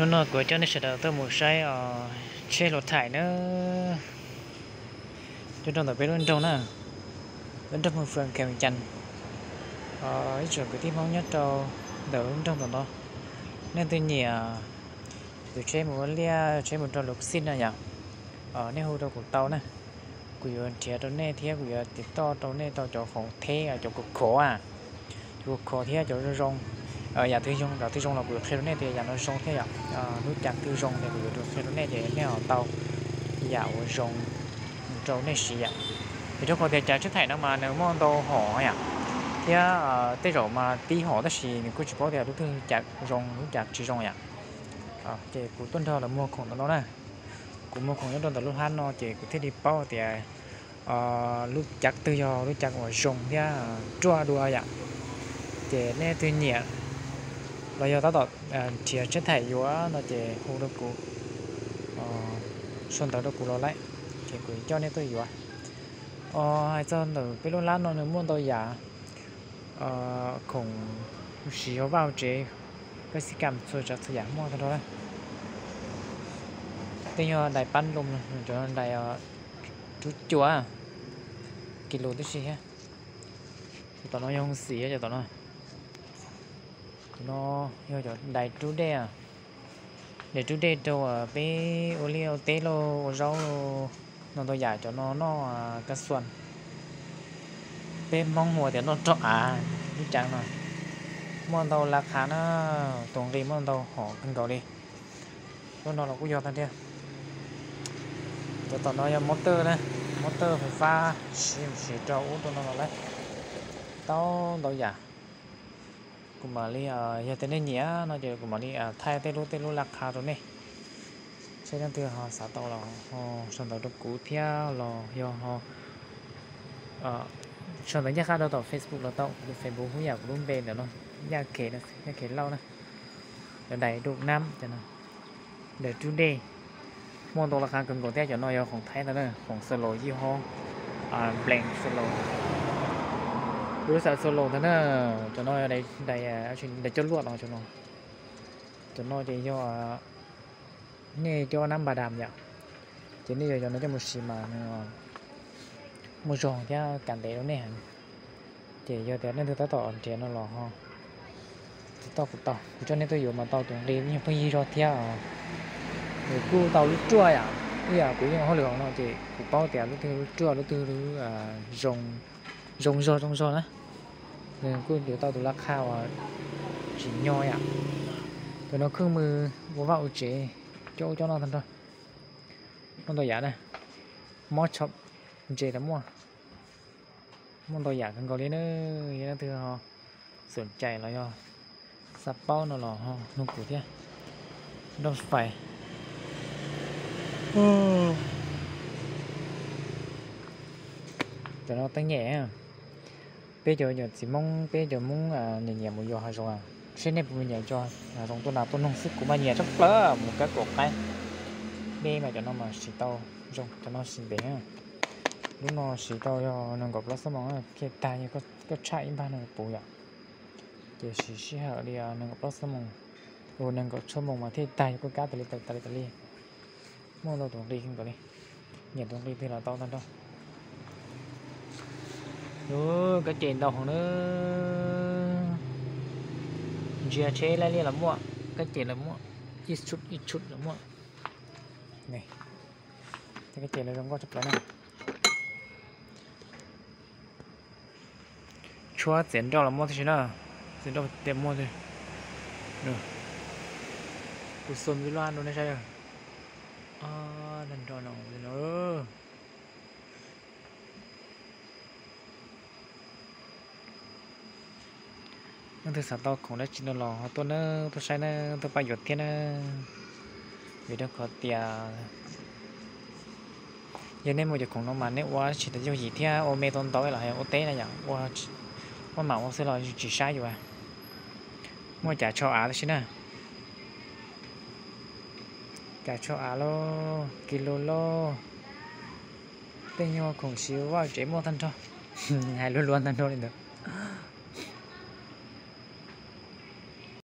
Hnub no kuv coj nej sawv daws tuaj mus saib tsheb hluav taim na, nyob rau ntawm peb lub nroog na, lub nroog Hmoob Fwm Kheem Cas. Ib tsoom kwv tij Hmoob nyob rau ntawm lub nroog tom no, nej leej twg nyiam tus tsheb mus ua liaj, tsheb mus rau luv xij na yom, nej hu rau kuv tau na. Kuv yuav nrhiav rau nej thiab kuv yuav tiv toj rau nej tau cov khoom theb, cov khuv khov, cov khuv khov thiab cov zoo zoo. Yam twg zoo, yam twg zoo los kuv yuav qhia rau nej tias yam no zoo thiab yom. Lub cav twg zoo ces kuv yuav qhia rau nej ces nej ho tau yam uas zoo rau nej siv yom. Vim rau qhov tias cav tsheb thaim no mas nws muaj ntau hom yom, thiab tej zaum mas tib hom tab sis nws kuj tsis paub tias lub twg zoo lub cav tsis zoo yom. Ces kuv tuaj nrog lawv muag khoom ntawm no na. Kuv muag khoom nyob rau ntawm lub hab no ces kuv thiaj li paub tias lub cav twg yog lub cav uas zoo thiab ruaj dua yom. Ces nej leej twg nyiam los yog tab tom nrhiav tsheb thaim yuav no ces hu rau kuv, sau ntawv rau kuv los lawm, ces kuv coj nej tuaj yuav. Hais txog ntawm peb lub lab no nws muaj ntau yam khoom siv hauv vaj hauv tsev, peb xib kam txhua tsav txhua yam muaj tag nrho. Tej yog dais pab loo, cov dais rub cua, kis lus tib si thiab. Cov tom no yog xim, cov tom no, cov no yog cov dais rub dej, dais rub dej rau peb ua liaj ua teb lauj, ua zaub lauj, no ntau yam. Cov no noj kas xuas, peb Hmoob hu tias noj roj av, lub cav no muaj ntau la qha na, tus nqi muaj ntau hom kawg nkaus li. Lub no los kuj yog tag thiab. Cov tom no yog motor na, motor fais fab siv mus siv rau ub rau no los lawm, tau ntau yam. Kuv mam li, yog tias nej nyiam no ces kuv mam li thaij tej lub tej lub la qha rau nej, seb leej twg ho xav tau los ho sau ntawv rau kuv thiab los yog ho sau ntawv ncaj qha rau tom Facebook los tau. Kuv tus Facebook hu yam kuv lub npe ntawm no, Yaj Khev, Yaj Khev Lauj na. Cov dais rub nab, cov no, dais rub dej, muaj ntau la qha kawg nkaus thiab. Cov no yog khoom Thaib ntag na, khoom Solo, yij ho Blank Solo, Bruce Solo ntag na. Cov no yog dais coj luaj no, cov no, cov no ces yog nej coj nab npa dam yom, ces nej yuav cov no coj mus siv mas nws muaj zog thiab kam ntev rau nej heev. Ces yog tias nej leej twg tab tom nrhiav no los ho tiv toj kuv tau, kuv coj nej tuaj yuav mas tau tus nqi yeej pheej yig zog thiab. Nws kuj tau lub ruaj yom, ib yam kuv yeej ua hauj lwm hauv no ces kuv paub tias lub twg lub ruaj, lub twg zoo zog zoo zog na, nws kuj yuav tau tus la qha uas tsim nyog yom. Cov no khwj mws ua vaj ua tsev, coj ub coj no tag nrho, muaj ntau yam na, mob tshom ntses los muaj, muaj ntau yam kawg nkaus li na. Yog leej twg ho xom cai los yog xav paub no los ho nug kuv thiab. Roj fais, cov no teeb nyem. Peb cov nyuam txiv Hmoob, peb cov Hmoob nyiam nyiam mus yos hav zoov, seb nej puas nyiam yos hav zoov tuaj nas tuaj noog xwb, kuv mas nyiam tshaj plaws mus kab kaum qaib. Dej mas cov no mas siv tau zoo, cov no siv ntev. Lub no siv tau yog nees nkaum plaub xuab moos, thiaj tag, yog koj tshaj ib npag no puv yom. Ces siv sij hawm li nees nkaum plaub xuab moos, ua nees nkaum xuab moos mas thiaj tag, yog koj kab tas li tas li tas li. Muaj ntau tus nqi kawg nkaus li, nyiam tus nqi twg los tau tag nrho. Kab ces ntau heev na, ntsia tsheb laij liaj los muaj, kab ces los muaj, ib tshut ib tshut los muaj. Kab ces los zoo nkauj tshaj plaws na. Tshuab txiav nroj los muaj tib si na, txiav nroj tias muaj. Kuv xum ib lub rau nej saib. Nroj no. Leej twg xav tau khoom dab tsi no los ho tuaj na, tuaj saib na, tuaj pab yuav thiab na. Vim rau qhov tias yog nej muaj cov khoom no mas nej ua tsis tau yooj yim thiab ua me tau ntau los yog ua teb na yom, ua mam ua xwb los tsis saib yus. Muaj cav tsho av tab sis na, cav tsho av lauj, kis lus lauj, tej nyuag khoom siv vaj tsev muaj tag nrho. Hais luag luag ntag nrho li ntawd.